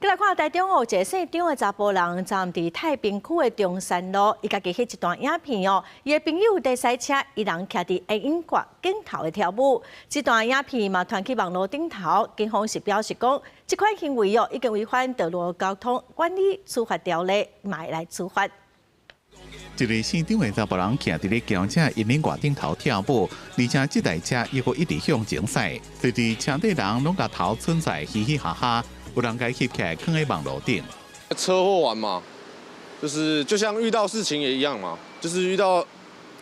來看台中哦，一个姓張的查埔人，昨暗佇太平區的中山路，伊家己翕一段影片哦，伊的朋友佇駛車，伊人徛佇陰影蓋鏡頭的跳舞。這段影片嘛傳去網路頂頭，警方是表示講，這款行為哦已經違反道路交通管理處罰條例，嘛會來處罰。一个姓張的查埔人徛佇咧轎車陰影蓋頂頭跳舞，而且這台車猶閣一直向前駛，隨佇車底人攏共頭伸出來嘻嘻哈哈，有人共翕起來囥佇網路頂。車禍完嘛，就是就像遇到事情也一樣嘛，就是遇到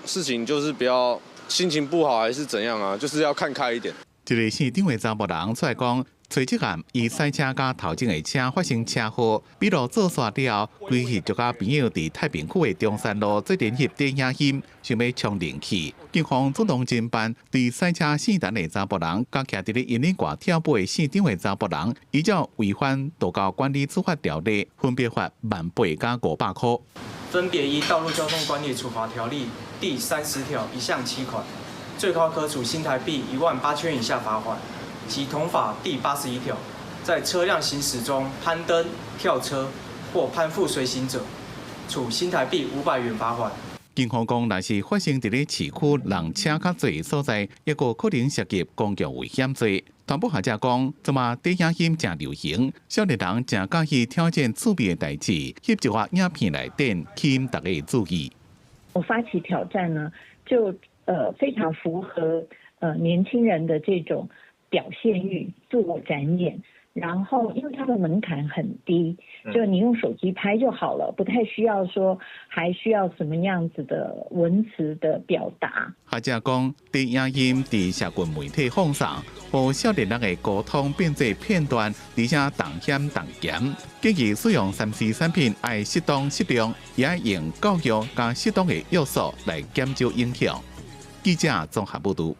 事情就是不要心情不好還是怎樣啊，就是要看開一點。一个姓張的查埔人出來講，初七暗伊駛車佮頭前的車發生車禍，筆錄做煞了後，規日就佮朋友佇太平區的中山路做陣翕短影音，想欲衝人氣。警方出動偵辦，對駛車姓陳的查埔人，佮徛佇咧陰影蓋跳舞的姓張的查埔人，依照違反道交管理處罰條例，分別罰18,000佮500箍。分別依《道路交通管理處罰條例》第30條1項7款，最高可處新台幣18,000以下罰款。及同法第81條，在車輛行駛中攀登、跳車或攀附隨行者，處新台幣500元罰款。警方講，若是發生佇咧市區人車較濟所在，猶閣可能涉及公共危險罪。傳播學者講，這馬短影音誠流行，少年人誠佮意挑戰趣味的代誌，翕一寡影片來電，吸引大家注意。我發起挑戰呢，就非常符合年輕人的這種表現慾、自我展演，然後因為它的門檻很低，就你用手機拍就好了，不太需要說還需要什麼樣子的文詞的表達。學者講，短影音佇社群媒體放送，予少年人的溝通變做片段，而且動險動鹹。建議使用3C 產品愛適當適量，也愛用教育佮適當的約束來減少影響。記者綜合報導。